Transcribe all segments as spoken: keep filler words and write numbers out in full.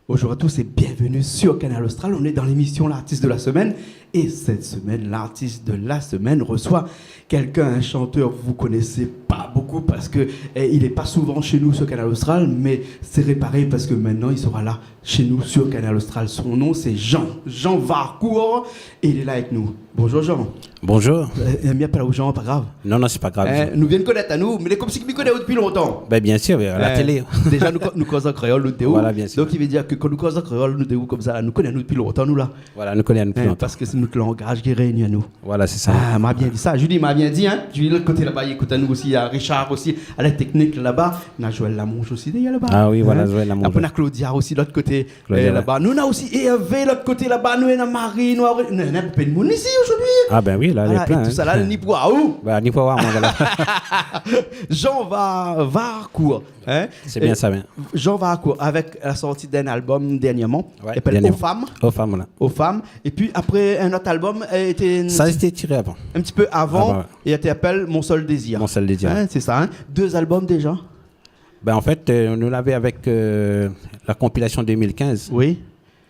Bonjour à tous et bienvenue sur Kanal Austral. On est dans l'émission L'artiste de la semaine. Et cette semaine, l'artiste de la semaine reçoit quelqu'un, un chanteur que vous connaissez pas beaucoup parce que, eh, il est pas souvent chez nous sur Kanal Austral, mais c'est réparé parce que maintenant, il sera là chez nous sur Kanal Austral. Son nom, c'est Jean, Jean Varcourt, et il est là avec nous. Bonjour Jean. Bonjour. Eh, mi apèl aou Jean, pa grav. Non, non, sé pa grav. Eh, nou vien konèt anou, mé lé konmsi ke mi koné aou dopi lontan. Ben, bien sûr, à la télé. Déza, nou ko-, nou koz an kréol, nou dé ou. Voilà, bien sûr. Donk, i vé dir ke kan nou koz an kréol, nou dé ou konmsa la, nou koné anou dopi lontan, nou la. Voilà, nou koné anou dopi lontan. Parske sé nout langaz ki réini anou. Voilà, sé sa. Ah, ma bien di sa. Julie ma bien di, hein. Julie, lot koté laba, i ékout anou osi. Na Richard osi, a la teknik laba. Na Joël Lamonge osi, dèrièr laba. Ah oui, voilà, Joël Lamonge. Apré, na Claudia osi, lot koté. Claudia, eh, ouais. Laba. Nou na osi Hervé, lot koté laba, nou na Marie, nou na, nou na in pé d'moun isi zordi. Ah ben oui, la, lé plin, hein. Voilà, é tousala, ni pou aou. Bah, ni pou aou, voilà. Jean Va-, Varcourt, hein. Sé bien sa, bien. Jean Varcourt, avèk la sorti d'in album dernièrman, i apèl Aux Femmes. Aux Femmes, voilà. Aux Femmes. É pi apré, in ot album, euh, été in ti pé avan. Sa, sété tiré avan. Avan, ouais. É i apèl Mon Seul Désir. Mon Seul Désir. Hein, sé sa, hein. Dé album déza. Ben, an fèt, euh, nou lavé avèk, euh, la konpilasion deux mille quinze. Oui.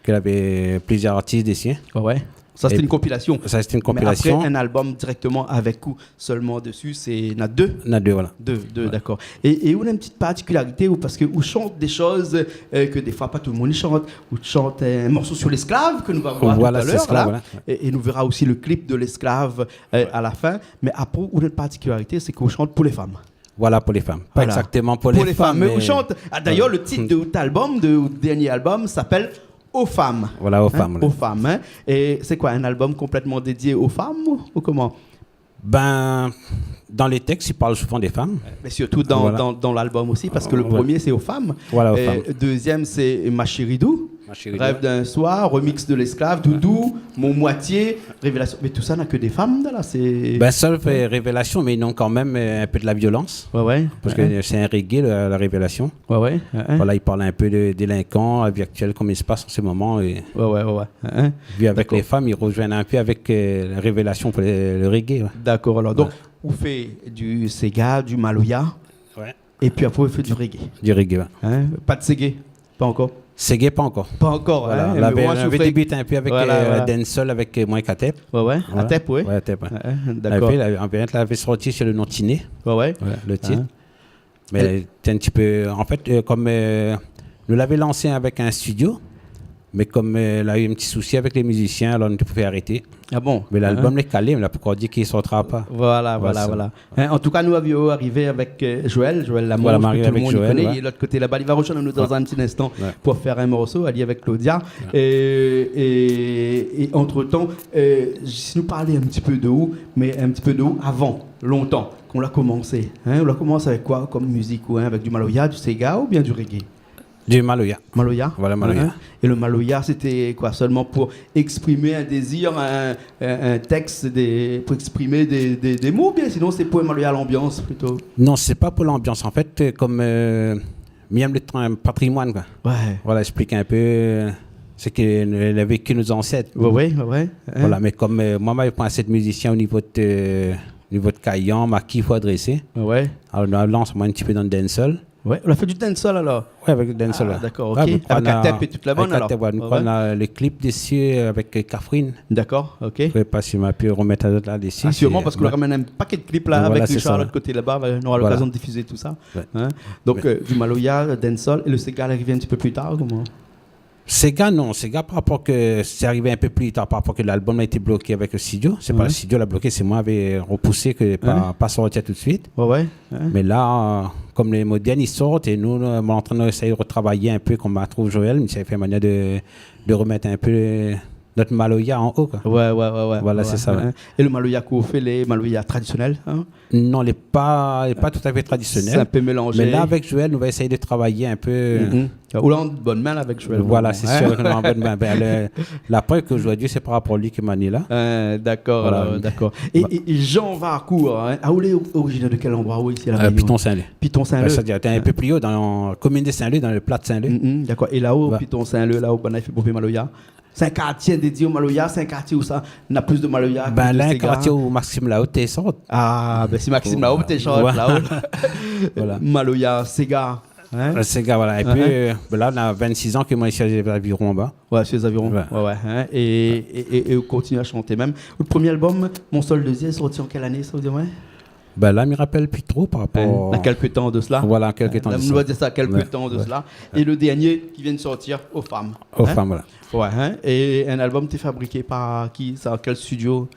Ke lavé plizièr artis dési. Ouais, ouais. Sa, sété in konpilasion. Sa, sété in konpilasion. Mé apré, in album dirèkteman avèk ou sèlman dési, sé, na dé. Na dé, voilà. Dé, dé, ouais. Dakor. É, é ou na in ti partikilarité, ou, parske ou shant dé shoz, euh, ke défoi pa tout lo moun i shant. Ou shant in morso sur L'esclave, ke nou va voir talèr, voilà. Voilà, sé L'esclave, voilà. É, é nou vèra osi lo klip de L'esclave, euh, a la fin. Mé apré, ou na in partikilarité, sé ke ou shant pou lé fanm. Voilà, pou lé fanm. Voilà. Pa égzaktéman pou lé fanm, mé ou shant. Ah, d'ayèr, lo tit de out album, de out dernié album, i apèl Aux Femmes. Voilà, Aux Femmes, ouais. Aux Femmes, hein. É sé koi, in album konplètman dédié aux femmes ou, ou koman ? Ben, dan lé tèks, i parl souvan dé fanm. Mé sirtou dan, dan, dan lalbum osi, parske lo promié, sé Aux Femmes. Voilà, Aux Femmes. É dézièm, sé Ma chérie doux. Ma chérie doux. Rêve d'un soir, remix de L'esclave, Doudou, Mon moitié, Révélation. Mé tousa na ke dé fanm, la, sé... Ben, sèl fé Révélation, mé néna kan mèm, euh, in pé de la violans. Ouais, ouais. Parske sé in reggae, la, la Révélation. Ouais, ouais. Voilà, i parl in pé de délinkan, la vi aktièl, koman i spas an se moman, é... Ouais, ouais, ouais, ouais. Hein, hein. Dakor. Vu avèk lé fanm, i rozoinn in pé avèk, euh, la Révélation pou le, le reggae, ouais. Dakor, alor, donk, ou fé du séga, du maloya, é pi apré, ou fé du reggae. Du reggae, ouais. Hein ? Pa de seggae ? Pa ankor ? Seggae, pa ankor. Pa ankor, hein, mé bon, ou fé... Voilà, lavé, lavé débité in pé avèk, euh, dancehall, avèk, euh, Moin Katep. Ouais, ouais. Voilà. Atep, ouais. Ouais, Atep, ouais. Ouais, hein, dakor. Épi, la, an pé, lavé sorti sur le nom Tiné. Ouais, ouais. Ouais, le tit. Hein. Mé té in ti pé, an fèt, euh, kom, euh, nou lavé lansé avèk in studio, mé kom, euh, la u in ti sousi avèk lé mizisien, alor nou té pou fé arété. Ah bon ? Mé lalbum lé kalé, mé la pankor di ke i sortira pa. Voilà, voilà, voilà. Hein, an tou ka, nou avion arivé avèk, euh, Joël, Joël Lamonge, ke tout lo moun i koné, li lé lot koté laba, li va rozoinn anou dan in ti instan pou fé in morso, ali avèk Claudia. Ouais. É, é, é antretan, euh, si nou parl in ti pé de ou, mé in ti pé de ou avan, lontan. Kan ou la komansé, hein, ou la komans avèk koi kom mizik, ou, hein, avèk du maloya, du séga oubien du reggae ? Du maloya. Maloya ? Voilà, maloya. Hein, hein. É le maloya, sété koi, sèlman pou éksprim in dézir, in, in, in tèks, dé, pou éksprim dé, dé, dé mo, oubien sinon sé pou in maloya lanbians plito ? Non, sé pa pou lanbians. An fèt, euh, kom, euh, mi èm le tra-, patrimoine, koi. Ouais. Voilà, éksplik in pé, euh, sak nou la véki nout zansèt. Ouais, ouais, ouais, ouais. Hein. Voilà, mé kom, euh, moin, moin la pran sèt mizisien o nivo de, euh, o nivo de Kayan, Maki, Fodré, sé. Ouais, ouais. Alor, nou la lans amoin in ti pé dan le dancehall. Ouais, ou la fé du dancehall, alor ? Ouais, avèk le dancehall, ouais. Ah, dakor, ok. Ouais, mé avèk Atep é tout la bann, alor. Avèk Atep, ouais, nou la le klip dési, euh, avèk, euh, Kafrine. Dakor, ok. Apré, pa si ma pi romèt azot la dési, ah, sirman, parske ou la ramèn in pakèt klip la, avèk Richard, lot koté laba, nou nora lokazion de difizé tousa. Ouais. Hein ? Donk, euh, du maloya, dancehall, é le séga la arivé in ti pé pli tar, koman ? Séga, non, séga par rapor ke sé arivé in pé pli tar, par rapor ke lalbum la été bloké avèk le studio. Sé pa le studio la bloké, sé moin lavé repousé ke pa, pa sortir tout de suite. Ouais, ouais. Mé la, kom lé modèrn i sort, é nou, nou, nou lé antrin d'éséy retravayé in pé, kom ma trouv Joël, mi éséy fé in manièr de, de romèt in pé Nout maloya an o, koi. Ouais, ouais, ouais, ouais. Voilà, sé sa, ouais. É lo maloya k'ou fé, lé maloya tradisionèl, in ? Non, lé pa, lé pa tout a fé tradisionèl. Sé in pé mélanzé. Mé la, avèk Joël, nou va éséy travay in pé. Ou lé an bone min la avèk Joël, normalman, in ? Voilà, sé sir k'nou lé an bone min. Bin, lo, la prèv ke zordi, sé par rapor a li ke ma ni la. Dakor, alor, dakor. É, é Jean Varcourt, in, ou lé orizinèr de kèl landroi, ou, isi, La Rényon ? Piton Saint-Leu. Piton Saint-Leu. Bin, sa i di, té in pé pli o, dan la komin de Saint-Leu, dan lo plat Saint-Leu. Dakor. É la o Piton Saint-Leu, la o banna i fé bonpé maloya. Sé in kartié dédié o maloya, sé in kartié ousa néna plis de maloya ke de séga. Bin, la, in kartié ousa Maxime Lahaut té i shant. A bin, si Maxime Lahaut té i shant la o. Voilà. Maloya, séga, in ? Séga, voilà. É pi, bin la, na vinn-sis an ke moin lé si lé Zaviron anba. Ouais, si lé Zaviron. Ouais, ouais, in. É, é, é ou kontinié a shanté mèm. Out promié album, Mon Sol de Zié, lé sorti an kèl ané, sa, ou di amoin ? Bin la, mi rapèl pi tro par rapor... Na kèlk tan de sela. Voilà, kèlk tan de sela. Nou va dir sa, kèlk tan de sela. É lo dernié ki vien de sortir, O Fam. O Fam, voilà. Ouais, in. É in album té fabriké par ki sa, kèl studio ?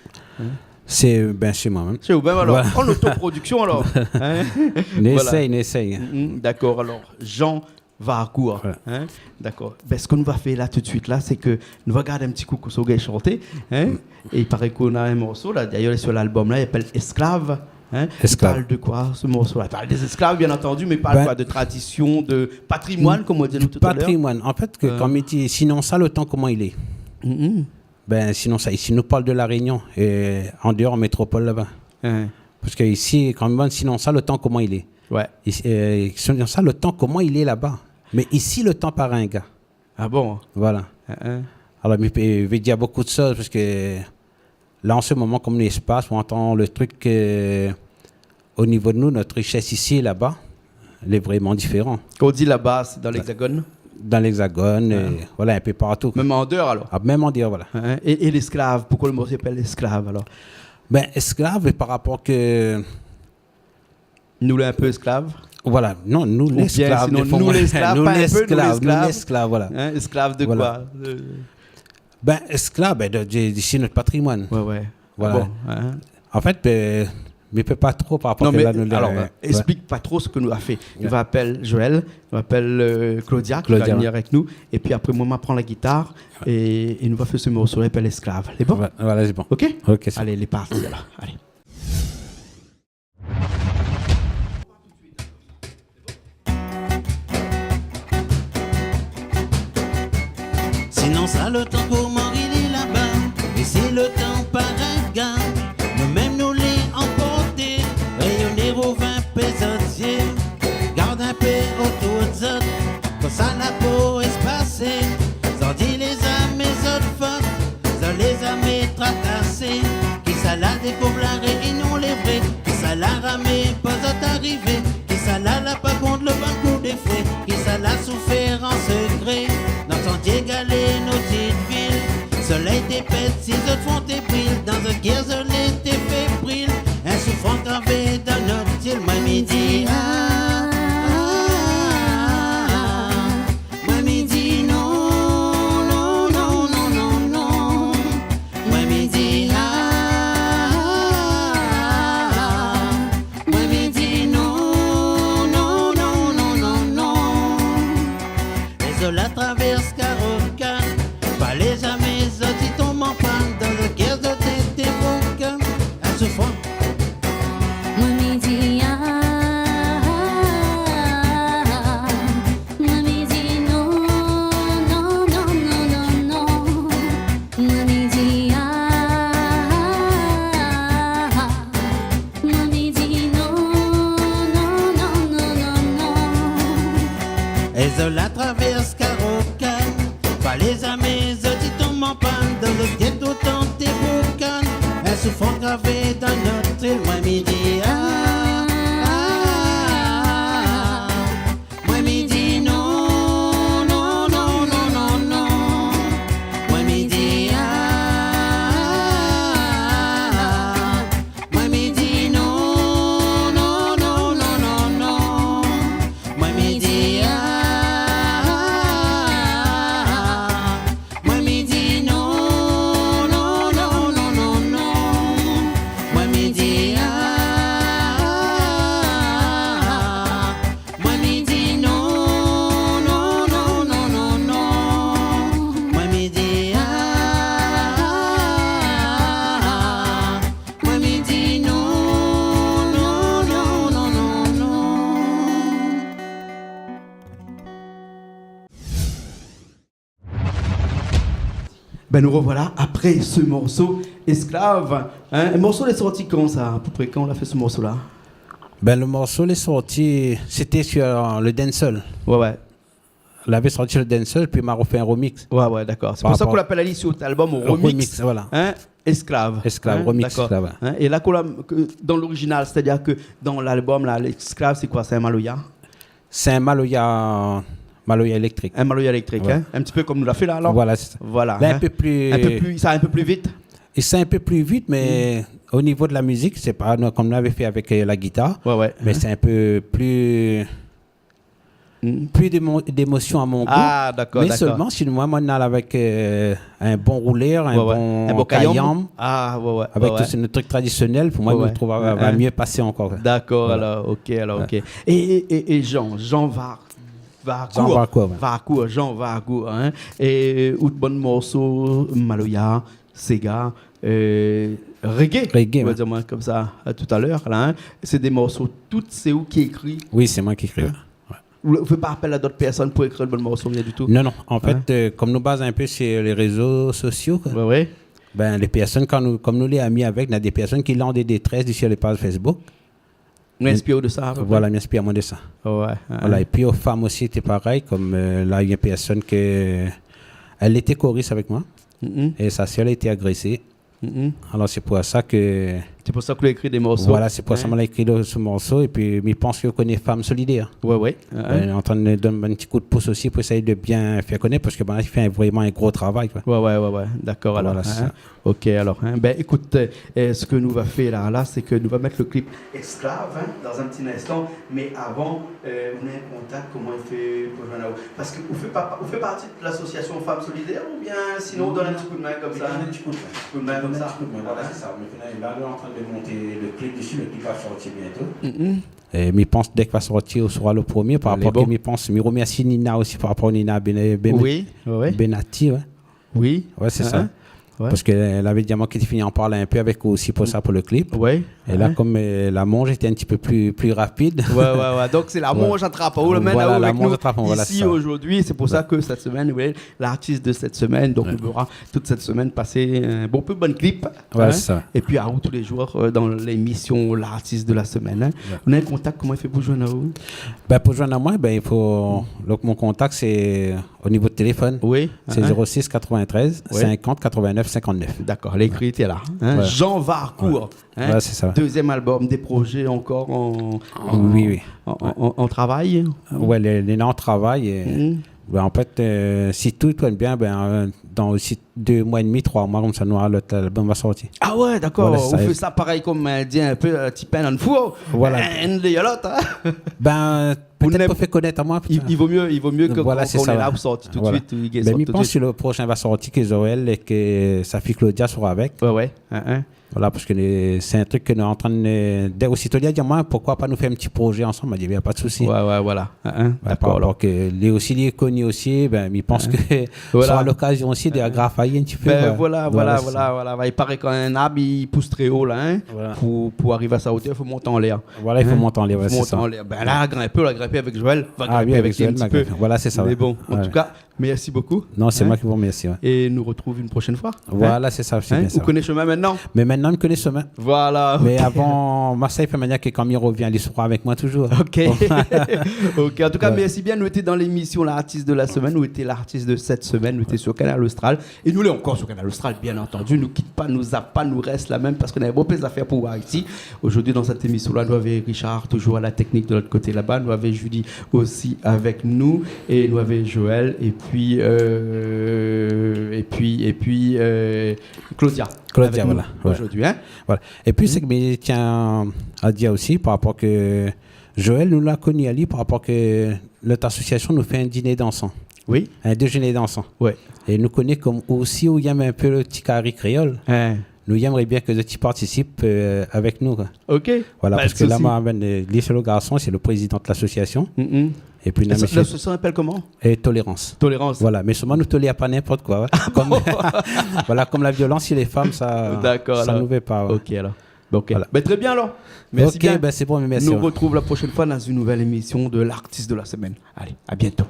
Sé, bin, sé moin mèm. Sé ou mèm, alor. Voilà. An otoprodiksion, alor. In ? Voilà. Nou éséy, nou éséy. Dakor, alor, Jean Varcourt, in ? Dakor. Bin, sak nou va fé la tout suit la, sé ke nou va gard in ti kou kosa ou gingn shanté, in ? É i paré k'ou na in morso la, dayèr, sur lalbom la, i apèl Esclave, in ? Esclave. I parl de koi, se morso la ? I parl dé zésklav, bien antandi, mé i parl koi ? De tradision, de patrimoine, konm ou la di talèr. Patrimoine. An fèt, ke, kan mi di, sinon sa, lo tan, koman i lé ? Bin, sinon sa, isi, nou parl de La Rényon, é an déor, an métropol, laba. Parske isi, kan mèm, sinon sa, lo tan, koman i lé ? Ouais. Isi, sinon sa, lo tan, koman i lé laba ? Mé isi, lo tan pa ringard. A bon ? Voilà. Alor, mi pé, mi vé dir bonpé de shoz, parske la, an se moman, konm léspas, ou antann lo trik, o nivo de nou, nout rishès isi, laba, lé vréman diféran. Kan ou di laba, sé dan l'Hexagone ? Dan l'Hexagone, é voilà, in pé partou. Mèm an déor, alor ? A, mèm an déor, voilà. In, é, é lésklav, poukoi lo mo i apèl Esclave, alor ? Bin, Esclave, par rapor ke... Nou lé in pé ésklav ? Voilà, non, nou lé ésklav, nou lé ésklav, pa in pé, nou lé ésklav, voilà. In, ésklav de koi ? Bin, ésklav, bin, de, de, de, sé nout patrimoine. Ouais, ouais. Voilà. A bon, in ? An fèt, bin, mi pé pa tro par rapor... Non, mé la, nou, alor, esplik pa tro sak nou la fé. Nou va apèl Joël, nou va apèl Claudia, ki va vnir avèk nou. É pi apré, moin, ma pran la gitar é, é nou va fé se morso la i apèl Esclave. Lé bon ? Voilà, lé bon. OK ? OK, sé bon. Alé, lé parti, alor. Alé. Sinon sa, lo tan, koman i lé laba ? Isi, lo tan pa ringard. Nou mèm, nou lé anporté. Réyoné, rouvèr in pé zot zié. Gard in pé otour de zot. Kosa la pou espasé ? Zot i di lézam é zot fot. Zot lézam é trakasé. Kisala dékouv La Rényon lé vré ? Kisala ramé pa zot arivé ? Kisala la pa kont lo bann kou de fré ? Kisala soufèr an sekré ? Dan santié galé, nout ti vil. Solèy té pèt, si zot fon té bril. Dan zot kèr, zot lété fébril. In soufrans gravé dan nout zil. Moin, mi di, a, a, a, a. Moin, mi di non, non, non. Moin, mi di, a, a, a, a. Moin, mi di non, non, non. Lé zot la travèrs Karokan. Pa lézam é zot i tonm an pann. Dan lo kèr zot lété broken. In soufrans. Moin, mi di, a, a, a, a. Moin, mi di non, non, non. Moin, mi di, a, a, a, a. Moin, mi di non, non, non. É zot la travèrs Karokan. Pa lézam é zot i tonm an pann. Dan lo gèto tan té boukan. In soufrans gravé dan nout zil. Moin, mi di, a, a, a, a. Moin, mi di non, non, non. Moin, mi di, a, a, a, a. Moin, mi di non, non, non. Moin, mi di, a, a, a, a. Moin, mi di non, non, non. Moin, mi Bin, nou rovoila apré se morso, Esclave, in. Lo morso lé sorti kan sa, apépré kan ou la fé se morso-la ? Bin, lo morso lé sorti, sété sur, euh, le dancehall. Ouais, ouais. Lavé sorti le dancehall, pi ma la refé in remix. Ouais, ouais, dakor. Sé pou sa k'ou la apèl ali sur out album remix, voilà. Esclave. Esclave, remix, dakor. Esclave, ouais. É la, dan l'original, sétadir ke dan lalbom la, Esclave, sé koi ? Sé in maloya ? Sé in maloya, maloya éléktrik. In maloya éléktrik, in ? In ti pé kom nou la fé la, alor ? Voilà, sé sa. Voilà, in pé pli, in pé pli vit. É sé in pé pli vit, mé o nivo de la mizik, sé pa, nou, kom nou lavé fé avèk, euh, la gitar, mé sé in pé pli pli d'émo-, d'émosion a mon gou. Ah, dakor, dakor. Mé solman, si moin, moin, nou la avèk, euh, in bon roulèr, in bon kayanm, avèk tout sé nout trik tradisionèl, pou moin, nou trouv va, va myé pasé ankor. Dakor, alor, OK, alor, OK. É, é, é, é Jean, Jean Var-, Varcourt. Jean Varcourt, ouais. Varcourt, Jean Varcourt, in. É out bann morso maloya, séga, euh, reggae, on va dire, moin, kom sa, euh, tout à l'heure, la, in. Sé dé morso, tout, sé ou ki ékri ? Oui, sé moin ki ékri, ouais. Ou fé pa apèl a d'ot pèrsone pou ékri out bann morso, rien du tout ? Non, non. An fèt, euh, kom nou baz in pé sur les réseaux sociaux, koi. Ouais, ouais. Bin, lé pèrsone, kan nou, kom nou lé ami avèk, na dé pèrsone ki lans dé détrès dési lé paz Facebook. Ou inspir de sa, apépré ? Voilà, mi inspir amoin de sa. Ouais, ouais. Voilà, é pi o fanm osi, té parèy, kom, euh, la, néna in pèrsone ke, èl lété korist avèk moin. É sa sèr lété agrésé. Alor, sé pou sa ke... Sé pou sa ke ou la ékri dé morso. Voilà, sé pou sa moin la ékri lo, se morso. É pi, mi pans ke ou koné Femmes Solidaires. Ouais, ouais. Bin, antrin de donn in ti kou d'pous osi pou éséy de bien fé konèt, parske, bin, i fé vréman in gro travay, koi. Ouais, ouais, ouais, ouais. Dakor, alor, voilà, sé sa. OK, alor, in. Bin, ékout, euh, sak nou va fé la, la, sé ke nou va mèt lo klip Esclave, in, dan in ti linstan. Mé avan, euh, ou néna in kontak, koman i fé pou joinn aou ? Parske ou fé pa, ou fé parti de l'asosiasion Femmes Solidaires oubien sinon ou donn in ti kou d'min kom sa ? Non, mi donn in ti kou d'min. Ti kou d'min kom sa. Voilà, sé sa. Mé fina, la, nou lé antrin de mont lo klip dési, lo klip va sorti bientôt. É mi pans dèk va sorti, ou sra lo promié, par rapor ke mi pans, mi remèrsi Nina osi, par rapor Nina Ben-, Ben-, Benati, ouais. Oui. Ouais, sé sa. Parske, euh, lavé di amoin ke té fini anparl in pé avèk ou osi pou sa, pou lo klip. Ouais. É la, kom, euh, la monj lété in ti pé pli, pli rapid. Ouais, ouais, ouais. Donk sé la monj la trap aou, la mèn aou avèk nou isi zordi. Voilà, la monj la trap amoin, voilà, sé sa. Sé pou sa ke sèt semèn, oui, l'artiste de cette semaine. Donk nou nora tout sèt semèn pasé, euh, bonpé bann klip, in. Ouais, sé sa. É pi aou tou lé zour, euh, dan lémision L'artiste de la semaine, in. Ouais. Ou néna in kontak, koman i fé pou joinn aou ? Bin, pou joinn amoin, bin, i fo, donk, mon kontak, sé o nivo de téléfone. Oui. Sé zéro six quatre-vingt-treize cinquante quatre-vingt-neuf cinquante-neuf. Dakor, lé ékri té la, in. Ouais. Jean Varcourt, in. Ouais, sé sa. Dézièm albom, dé projé ankor an, an, an travay ? Oui, oui. Ouais, lé, lé an travay é, bin, an fèt, euh, si tout i tourn bien, bin, euh, dan osi dé moi é demi, troi moi, kom sa, nou, lot albom va sorti. Ah ouais, dakor. Voilà, sé sa. Ou fé sa parèy kom, euh, di in pé, euh, ti pin dan lo four. Voilà. Inn dèrièr lot, in. Bin, pétèt pou fé konèt amoin, i, i vo myé, i vo myé ke kan, kan ou lé la, ou sort tout de suit, ou i sort tout de suite. Voilà, sé sa, voilà. Mé mi pans ke lo proshin va sorti, ke Joël é ke sa fiy Claudia sra avèk. Ouais, ouais. Voilà, parske lé, sé in trik ke nou lé antrin de, de, osi, Claudia la di amoin, poukoi pa nou fé in ti projé ansanm ? Ma di, na pa de sousi. Ouais, ouais, voilà. Dakor, par rapor ke li osi, li lé koni osi, bin, mi pans ke sra lokazion osi de grafayé in ti pé, koi. Bin voilà, voilà, voilà, sé sa. Voilà. I paré kan in arb i pous tré o la, in, pou, pou ariv a sa otèr, i fo mont anlèr. Voilà, i fo mont anlèr, ouais, sé sa. Fo mont anlèr. Bin la, grinpé, la grinpé avèk Joël, va grinpé avèk li in ti pé. Ah oui, avèk Joël, ma grinpé. Voilà, sé sa, ouais. Mé bon, an tou ka, mèrsi bonpé. Non, sé moin ki vo remèrsié, ouais. É nou retrouv in proshèn foi. Voilà, sé sa, sé bien sa. Ou koné shomin mintnan ? Mé mintnan, nou koné shomin. Voilà, OK. Mé avan, ma sa i fé manièr ke kan mi rovien, li sra avèk moin touzour. OK. OK, an tou ka, mèrsi bien. Nou lété dan lémision L'artiste de la semaine, nou lété l'artiste de cette semaine, nou lété sur Kanal Austral. É nou lé ankor sur Kanal Austral, bien antandi. Nou kit pa, nou zap pa, nou rès la mèm parske nou na bonpé zafèr pou oir isi. Zordi, dan sèt émision-la, nou avé Richard, touzour a la teknik de lot koté laba. Nou avé Julie osi avèk nou. É nou avé Joël. É pi, euh, é pi, é pi, euh, Claudia. Claudia, voilà, ouais. Avèk nou zordi, in. Voilà. É pi, sak mi tien a dir osi, par rapor ke Joël, nou la koni ali par rapor ke nout asosiasion nou fé in diné dansan. Oui. In déjeuner dansant. Ouais. É nou koné kom osi ou yèm in pé lo ti kari kréol. Hein. Nou yèmré bien ke zot i partisip, euh, avèk nou, koi. OK. Voilà, parske la, moin, ben, euh, li sé lo garson, sé lo prézidan de l'asosiasion. É pi, sa, nou na mésyé, l'asosiasion i apèl koman ? Tolérance. Tolérance. Voilà, mé solman nou tolèr pa ninport koi, hein. Ah bon ? Kom, voilà, kom la violans si lé fanm, sa, sa nou vé pa, ouais. Dakor, alor. OK, alor. Bon, OK. Voilà. Ben, trè bien, alor. Mèrsi bien. OK, ben, sé bon, mèrsi, ouais. Nou retrouv la proshèn foi dan in nouvèl émision de L'artiste de la semaine. Alé, à bientôt.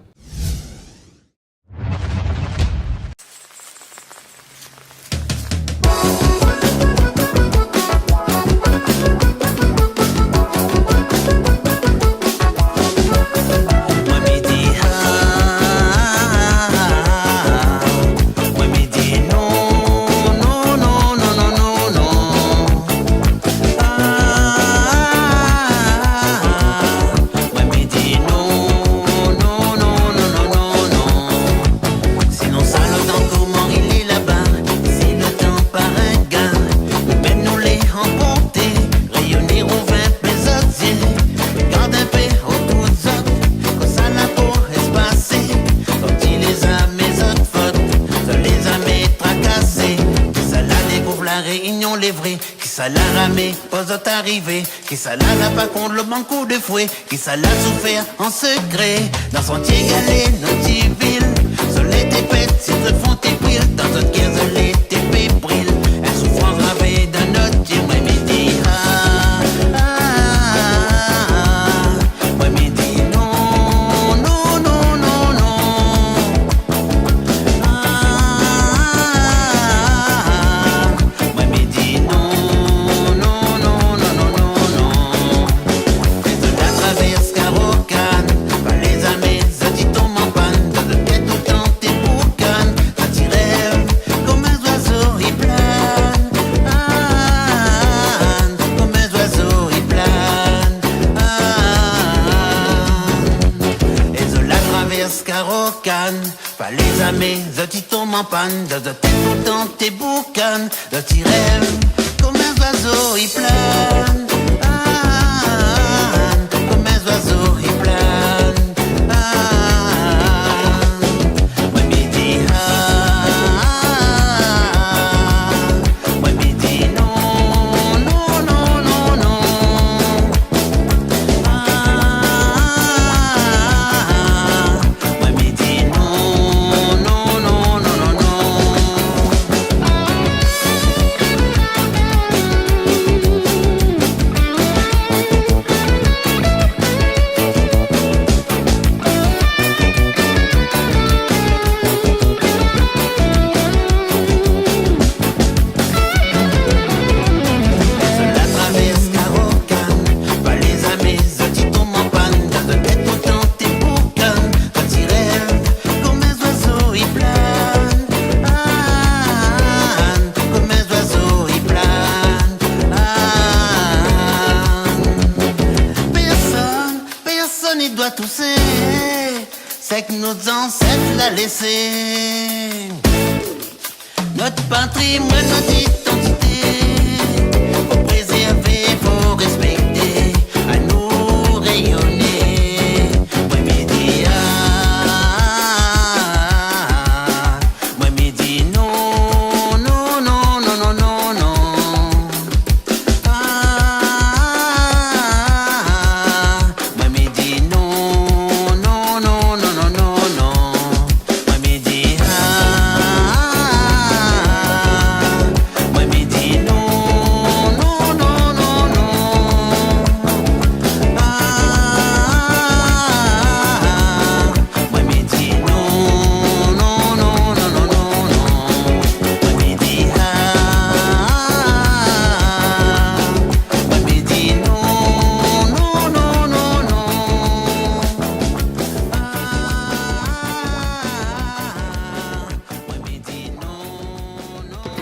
Sé vré, kisa la ramé, pa zot arivé, kisa la la pa kont lo bann kou de foué, kisa la soufèr an sekré, dan santié galé, nout ti vil, solèy té pèt, si zot fon té bril, dan zot kèr zot lé té fé bril, in soufrans gravé dan nout ti mwin midi, ah, ah, ah, ah. Mwin mi di non, non, non, non, non. Ah, ah, ah, ah. Mwin mi di non, non, non. É zot la travèrs Karokan, pa lézami, zot i tonm an pann, zot lé toultan té boukan, zot i rèv, konm in zoizo i plane, ah, konm in zoizo i plane, ah. É zot la travèrs Karokan, pa lézami, zot i tonm an pann, zot, zot lé toultan té boukan, zot i rèv, konm in zoizo i plane, ah, konm in zoizo i plane, ah. Mwin mi di, ah, ah, ah. Mwin mi di non, non, non, non, non. Ah, ah, ah, ah. Mwin mi di non, non, non, non, non, non. Zot la travèrs Karokan, pa lézami, zot i tonm an pann, zot lé toultan té boukan, zot i rèv, konm in zoizo i plane, ah, konm in zoizo i plane, ah. Pèrsone, pèrsone i doi tousé sèk nout zansèt la lésé. Nout patrimwàn, nout idantité, fo prézèrvé, fo rèspèkté, anou rényoné. Mwin mi di, ah, ah, ah, ah. Mwin mi di non, non, non, non, non, non, non. Ah, ah, ah, ah. Mwin mi di non, non, non, non, non, non, non. Mwin mi di, ah, ah, ah, ah. Mwin mi di non, non, non, non, non. Ah, ah, ah, ah. Mwin mi di non, non, non, non, non, non, non. Mwin mi di, ah, ah, ah, ah. Mwin mi di non, non, non, non, non. Ah, ah, ah, ah. Mwin mi di non, non, non, non, non.